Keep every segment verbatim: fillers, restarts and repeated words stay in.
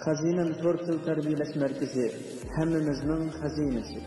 خەزىنەم تور تىل تەربىيەلەش مەركىزى، ھەممىمىزنىڭ خەزىنىسى.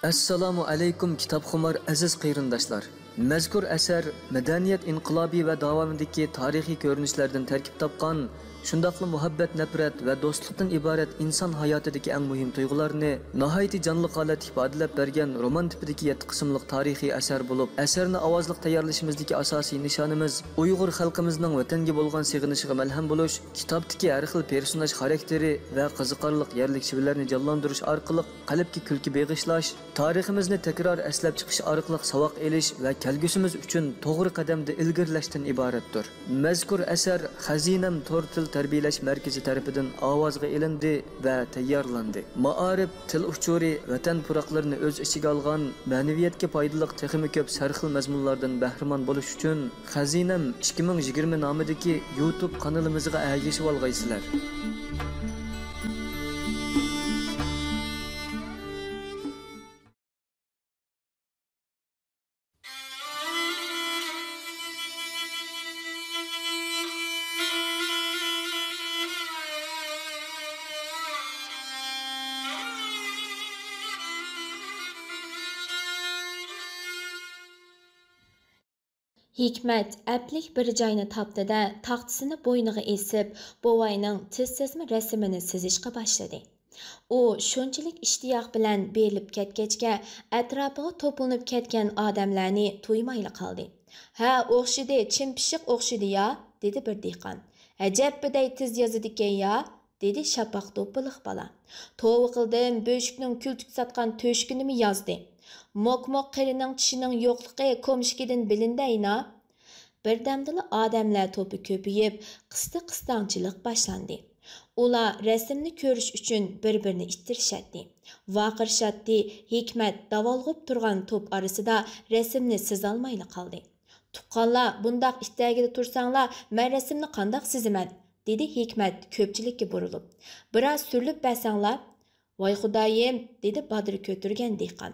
ئەسسالامۇ ئەلەيكۇم، كىتابخۇمار ئەزىز قېرىنداشلار! مەزكۇر ئەسەر مەدەنىيەت ئىنقىلابى ۋە داۋامىدىكى تارىخىي كۆرۈنۈشلەردىن تەركىب تاپقان، شۇنداقلا مۇھەببەت، نەپرەت ۋە دوستلۇقتىن ئىبارەت ئىنسان ھاياتىدىكى ئەڭ مۇھىم تۇيغۇلارنى ناھايىتى جانلىق ھالەتتە ئىپادىلەپ بەرگەن رومان تىپىدىكى يەتتە قىسىملىق تارىخىي ئەسەر بولۇپ، ئەسەرنى ئاۋازلىق تەييارلىشىمىزدىكى ئاساسىي نىشانىمىز ئۇيغۇر خەلقىمىزنىڭ ۋەتەنگە بولغان سېغىنىشىغا مەلھەم بولۇش، كىتابتىكى ھەر خىل پېرسوناژ خاراكتېرى ۋە قىزىقارلىق يەرلىك شىۋىلەرنى جانلاندۇرۇش ئارقىلىق قەلبكە كۈلكە بېغىشلاش، تارىخىمىزنى تەكرار ئەسلەپ چىقىش ئارقىلىق ساۋاق ئېلىش ۋە كەلگۈسىمىز ئۈچۈن توغرا قەدەمدە ئىلگىرىلەشتىن ئىبارەتتۇر. مەزكۇر ئەسەر خەزىنەم تور تىل تەربىيەلەش مەركىزى تەرىپىدىن ئاۋازغا ئېلىندى ۋە تەييارلاندى. مائارىپ، تىل ئۇچۇرى، ۋەتەن پۇراقلىرىنى ئۆز ئىچىگە ئالغان، مەنىۋىيەتكە پايدىلىق تېخىمۇ كۆپ سەرخىل مەزمۇنلاردىن بەھرىمەن بولۇش ئۈچۈن، خەزىنەم ئىككى مىڭ يىگىرمە نامىدىكى يۇتۇب قانىلىمىزغا ئەگىشىۋالغايسىلەر! ھېكمەت ئەپلىك بىر جاينى تاپتى-دە، تاختىسىنى بوينىغا ئېسىپ، بوۋاينىڭ تىز سىزما رەسىمىنى سىزىشقا باشلىدى. ئۇ شۇنچىلىك ئىشتىياق بىلەن بېرىلىپ كەتكەچكە، ئەتراپىغا توپلىنىپ كەتكەن ئادەملەرنى تۇيمايلا قالدى. «ھە، ئوخشىدى، چىم پىششىق ئوخشىدى يا؟» دېدى بىر دېھقان. «ئەجەب بىدەي تېز يازىدىكەن يا؟» دېدى شاپاق دوپپىلىق بالا. «توۋا قىلدىم، بۆشۈكنىڭ كۈلتۈك ساتقان تۆشۈكىنىمۇ يازدى. موك-موك قېرىنىڭ چىشىنىڭ يوقلۇقى كومشىكىدىن بىلىندەينا.» بىردەمدىلا ئادەملەر توپى كۆپىيىپ، قىستى-قىستاڭچىلىق باشلاندى. ئۇلار رەسىمنى كۆرۈش ئۈچۈن بىر-بىرىنى ئىتتىرىشەتتى، ۋارقىرىشاتتى. ھېكمەت داۋالغۇپ تۇرغان توپ ئارىسىدا رەسىمنى سىزالمايلا قالدى. «تۇغقانلار، بۇنداق ئىتتەرگىلى تۇرساڭلار، مەن رەسىمنى قانداق سىزىمەن؟» دېدى ھېكمەت كۆپچىلىككە بۇرۇلۇپ. «بىراز سۈرۈلۈپ بەرسەڭلار.» «ۋاي خۇدايىم!» دېدى بادىرى كۆتۈرگەن دېھقان.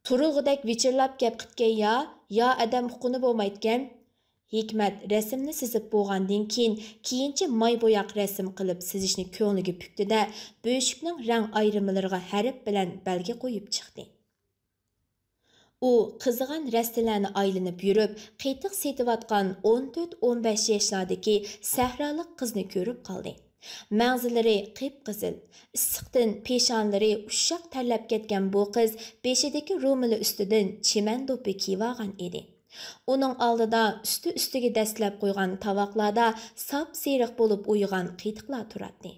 «تۇرۇلغۇدەك ۋىچىرلاپ گەپ قىتكەن يا، يا ئادەم ئۇققىنى بولمايدىكەن.» ھېكمەت رەسىمنى سىزىپ بولغاندىن كېيىن، كېيىنچە ماي بوياق رەسىم قىلىپ سىزىشنى كۆڭلىگە پۈكتى-دە، بۆشۈكنىڭ رەڭ ئايرىمىلىرىغا ھەرپ بىلەن بەلگە قويۇپ چىقتى. ئۇ قىزىغان رەستىلەرنى ئايلىنىپ يۈرۈپ، قېتىق سېتىۋاتقان ئون تۆت، ئون بەش ياشلاردىكى سەھرالىق قىزنى كۆرۈپ قالدى. مەڭزىلىرى قىپقىزىل، ئىسسىقتىن پېشانىلىرى ئۇششاق تەرلەپ كەتكەن بۇ قىز بېشىدىكى رومىلى ئۈستىدىن چىمەن دوپپا كىيىۋالغان ئىدى. ئۇنىڭ ئالدىدا ئۈستى-ئۈستىگە دەسسىلەپ قويغان تاۋاقلاردا ساپسېرىق بولۇپ ئۇيۇغان قېتىقلار تۇراتتى.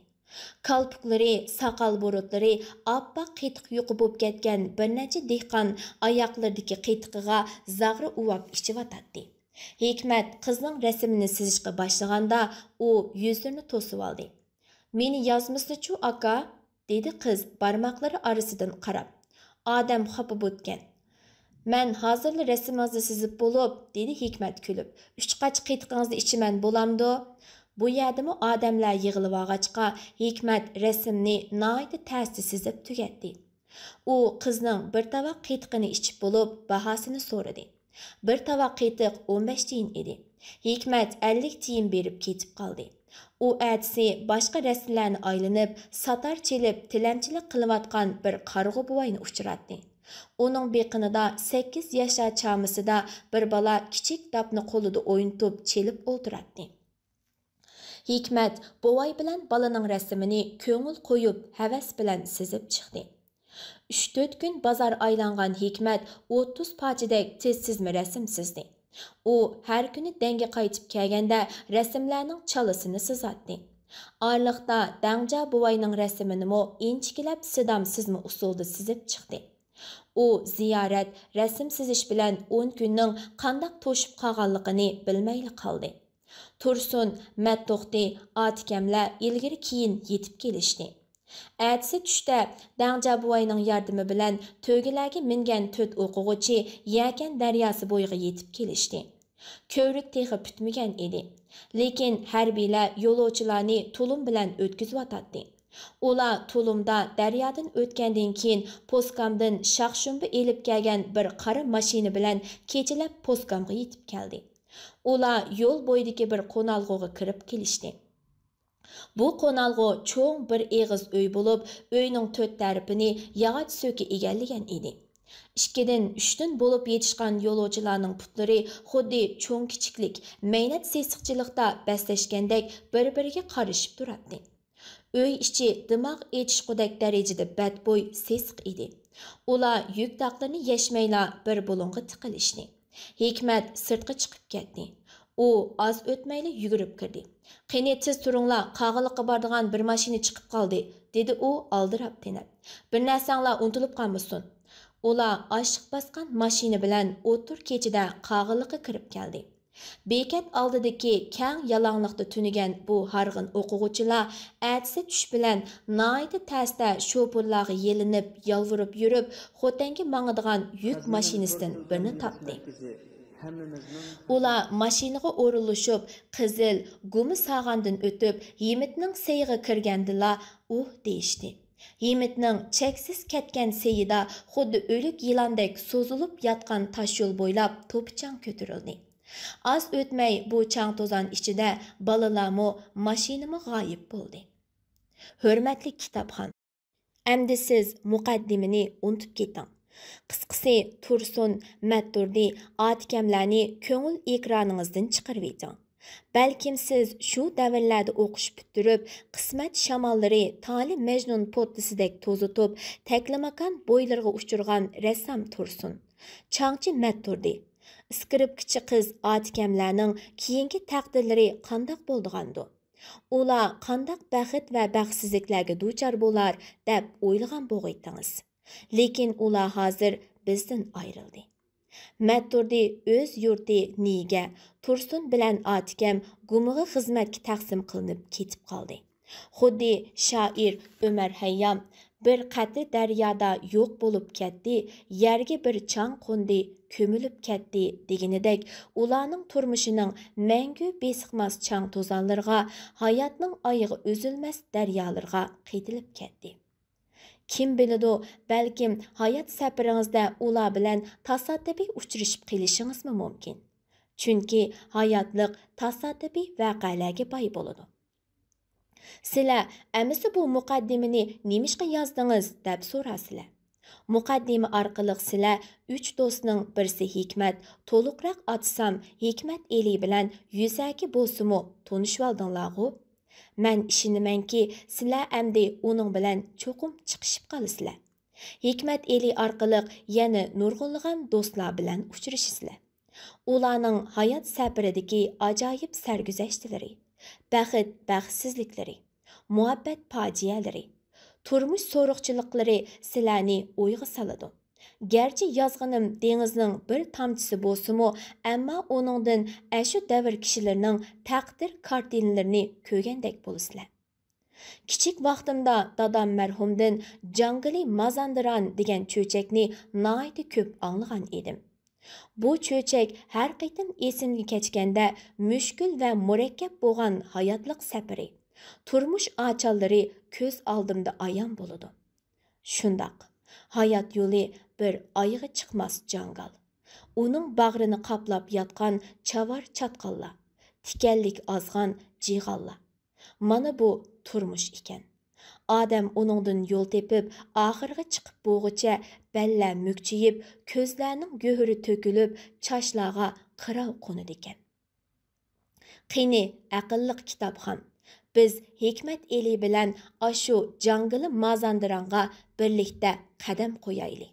كالپۇكلىرى، ساقال بۇرۇتلىرى ئاپئاق قېتىق يۇقا بولۇپ كەتكەن بىر نەچچە دېھقان ئاياقلىرىدىكى قېتىقىغا زاغرا ئۇۋاپ ئىچىۋاتاتتى. ھېكمەت قىزنىڭ رەسىمىنى سىزىشقا باشلىغاندا، ئۇ يۈزلىرىنى توسۇۋالدى. «مېنى يازمىسىچۇ، ئاكا؟» دېدى قىز بارماقلىرى ئارىسىدىن قاراپ. «ئادەم خاپا بوپتىكەن.» «مەن ھازىرلا رەسىمىڭىزنى سىزىپ بولۇپ،» دېدى ھېكمەت كۈلۈپ. «ئۈچ قاچا قېتىقىڭىزنى ئىچىمەن، بولامدۇ؟» بۇ يەردىمۇ ئادەملەر يىغىلىۋالغاچقا، ھېكمەت رەسىمنى ناھايىتى تەستە سىزىپ تۈگەتتى. ئۇ قىزنىڭ بىر تاۋاق قېتىقىنى ئىچىپ بولۇپ، باھاسىنى سورىدى. بىر تاۋاق قېتىق ئون بەش تىيىن ئىدى. ھېكمەت ئەللىك تىيىن بېرىپ كېتىپ قالدى. ئۇ ئەتىسى باشقا رەستىلەرنى ئايلىنىپ، ساتار چېلىپ، تىلەمچىلىك قىلىۋاتقان بىر قارىغۇ بوۋاينى ئۇچراتتى. ئۇنىڭ بېقىنىدا سەككىز ياشلار چامىسىدا بىر بالا كىچىك داپنى قولىدا ئوينىتىپ چېلىپ ئولتۇراتتى. ھېكمەت بوۋاي بىلەن بالىنىڭ رەسىمىنى كۆڭۈل قويۇپ، ھەۋەس بىلەن سىزىپ چىقتى. ئۈچ-تۆت كۈن بازار ئايلانغان ھېكمەت ئوتتۇز پارچىدەك تېز سىزما رەسىم سىزدى. ئۇ ھەر كۈنى دەڭگە قايتىپ كەلگەندە رەسىملەرنىڭ چالىسىنى سىزاتتى. ئارىلىقتا دەڭجا بوۋاينىڭ رەسىمىنىمۇ ئىنچىكىلەپ سىدام سىزما ئۇسۇلدا سىزىپ چىقتى. ئۇ زىيارەت، رەسىم سىزىش بىلەن ئون كۈننىڭ قانداق توشۇپ قالغانلىقىنى بىلمەيلا قالدى. تۇرسۇن، مەتتوختى، ئاتىكەملەر ئىلگىرى-كېيىن يېتىپ كېلىشتى. ئەتىسى چۈشتە دەڭجا بوۋاينىڭ ياردىمى بىلەن تۆگىلەرگە مىنگەن تۆت ئوقۇغۇچى يەكەن دەرياسى بويىغا يېتىپ كېلىشتى. كۆۋرۈك تېخى پۈتمىگەن ئىدى. لېكىن ھەربىيلەر يولۇچىلارنى تۇلۇم بىلەن ئۆتكۈزۈۋاتاتتى. ئۇلار تۇلۇمدا دەريادىن ئۆتكەندىن كېيىن، پوسكامدىن شاخشۇمبا ئېلىپ كەلگەن بىر قارا ماشىنا بىلەن كېچىلەپ پوسكامغا يېتىپ كەلدى. ئۇلار يول بويىدىكى بىر قونالغۇغا كىرىپ كېلىشتى. بۇ قونالغۇ چوڭ بىر ئېغىز ئۆي بولۇپ، ئۆينىڭ تۆت تەرىپىنى ياغاچ سۆكى ئىگىلىگەن ئىدى. ئىككىدىن، ئۈچتىن بولۇپ يېتىشقان يولۇچىلارنىڭ پۇتلىرى خۇددى چوڭ-كىچىكلىك، مەينەت-سېسىقچىلىقتا بەسلەشكەندەك بىر-بىرىگە قارىشىپ تۇراتتى. ئۆي ئىچى دىماغ ئېچىشقۇدەك دەرىجىدە بەتبۇي، سېسىق ئىدى. ئۇلار يۈك داقلىرىنى يەشمەيلا بىر بۇلۇڭغا تىقىلىشتى. ھېكمەت سىرتقا چىقىپ كەتتى. ئۇ ئاز ئۆتمەيلا يۈگۈرۈپ كىردى. «قېنى، تېز تۇرۇڭلار، قاغىلىققا بارىدىغان بىر ماشىنا چىقىپ قالدى»، دېدى ئۇ ئالدىراپ تېنەپ. «بىر نەرسەڭلار ئۇنتۇلۇپ قالمىسۇن.» ئۇلار ئاشىق باسقان ماشىنا بىلەن ئوتتۇرا كېچىدە قاغىلىققا كىرىپ كەلدى. بېكەت ئالدىدىكى كەڭ يالاڭلىقتا تۈنىگەن بۇ ھارغىن ئوقۇغۇچىلار ئەتىسى چۈش بىلەن ناھايىتى تەستە شوپۇرلارغا يېلىنىپ، يالۋۇرۇپ يۈرۈپ، خوتەنگە ماڭىدىغان يۈك ماشىنىسىدىن بىرنى تاپتى. ئۇلار ماشىنىغا ئورۇنلىشىپ، قىزىل گۇمى ساغاندىن ئۆتۈپ، ھىمىتنىڭ سېيىغا كىرگەندىلا، ئۇھ دېيىشتى. ھىمىتنىڭ چەكسىز كەتكەن سېيىدا خۇددى ئۆلۈك يىلاندەك سوزۇلۇپ ياتقان تاشيول بويلاپ توپا-چاڭ كۆتۈرۈلدى. ئاز ئۆتمەي بۇ چاڭ-توزان ئىچىدە بالىلارمۇ، ماشىنىمۇ غايىب بولدى. ھۆرمەتلىك كىتابخان، ئەمدى سىز مۇقەددىمىنى ئۇنتۇپ كېتىڭ. قىسقىسى، تۇرسۇن، مەتتۇردى، ئاتىكەملەرنى كۆڭۈل ئېكرانىڭىزدىن چىقىرىۋېتىڭ. بەلكىم سىز شۇ دەۋرلەردە ئوقۇش پۈتتۈرۈپ، قىسمەت شاماللىرى تالى مەجنۇن پوتىسىدەك توزۇتۇپ، تەكلىماكان بويلىرىغا ئۇچۇرغان رەسسام تۇرسۇن، چاڭچى مەتتۇردى، ئىسكىرىپكىچى قىز ئاتىكەملەرنىڭ كېيىنكى تەقدىرلىرى قانداق بولىدىغاندۇ؟ ئۇلار قانداق بەخت ۋە بەختسىزلىكلەرگە دۇچار بولار دەپ ئويلىغان بوغىيتىڭىز. لېكىن ئۇلار ھازىر بىزدىن ئايرىلدى. مەتتۇردى ئۆز يۇرتى نىيگە تۇرسۇن بىلەن ئاتىكەم گۇمىغا خىزمەتكە تەقسىم قىلىنىپ كېتىپ قالدى. خۇددى شائىر ئۆمەر ھەييام «بىر قەترە دەريادا يوق بولۇپ كەتتى، يەرگە بىر چاڭ قوندى، كۆمۈلۈپ كەتتى» دېگىنىدەك، ئۇلارنىڭ تۇرمۇشىنىڭ مەڭگۈ بېسىقماس چاڭ-توزانلىرىغا، ھاياتنىڭ ئايىغى ئۈزۈلمەس دەريالىرىغا قېتىلىپ كەتتى. كىم بىلىدۇ، بەلكىم ھايات سەپىرىڭىزدە ئۇلار بىلەن تاسادىپىي ئۇچرىشىپ قېلىشىڭىزمۇ مۇمكىن. چۈنكى ھاياتلىق تاسادىپىي ۋەقەلەرگە باي بولىدۇ. سىلەر «ئەمىسە بۇ مۇقەددىمىنى نېمىشقا يازدىڭىز؟» دەپ سورارسىلەر. مۇقەددىمە ئارقىلىق سىلەر ئۈچ دوستنىڭ بىرسى ھېكمەت، تولۇقراق ئاتىسام ھېكمەت ئېلى بىلەن يۈزەكى بولسىمۇ تونۇشۇۋالدىڭلارغۇ؟ مەن ئىشىنىمەنكى، سىلەر ئەمدى ئۇنىڭ بىلەن چوقۇم چىقىشىپ قالىسىلەر. ھېكمەت ئېلى ئارقىلىق يەنە نۇرغۇنلىغان دوستلار بىلەن ئۇچرىشىسىلەر. ئۇلارنىڭ ھايات سەپىرىدىكى ئاجايىپ سەرگۈزەشتلىرى، بەخت بەختسىزلىكلىرى، مۇھەببەت پاجىئەلىرى، تۇرمۇش سورۇقچىلىقلىرى سىلەرنى ئويغا سالىدۇ. گەرچە يازغىنىم دېڭىزنىڭ بىر تامچىسى بولسىمۇ، ئەمما ئۇنىڭدىن ئەشۇ دەۋر كىشىلىرىنىڭ تەقدىر كارتىنىلىرىنى كۆرگەندەك بولىسىلەر. كىچىك ۋاقتىمدا دادام مەرھۇمدىن جاڭگىلى مازاندىران دېگەن چۆچەكنى ناھايىتى كۆپ ئاڭلىغان ئىدىم. بۇ چۆچەك ھەر قېتىم ئېسىمگە كەچكەندە مۈشكۈل ۋە مۇرەككەپ بولغان ھاياتلىق سەپىرى، تۇرمۇش ئاچاللىرى كۆز ئالدىمدا ئايان بولىدۇ. شۇنداق، ھايات يولى بىر ئايىغى چىقماس جاڭگال. ئۇنىڭ باغرىنى قاپلاپ ياتقان چاۋار چاتقاللار، تىكەنلىك ئازغان جىغاللار. مانا بۇ تۇرمۇش ئىكەن. ئادەم ئۇنىڭدىن يول تېپىپ، ئاخىرىغا چىقىپ بولغۇچە بەللەر مۈكچىيىپ، كۆزلەرنىڭ گۆھىرى تۆكۈلۈپ، چاچلارغا قىرا قونىدىكەن. قېنى، ئەقىللىق كىتابخان، بىز ھېكمەت ئېلى بىلەن ئاشۇ جاڭگىلى مازاندىرانغا بىرلىكتە قەدەم قويايلى.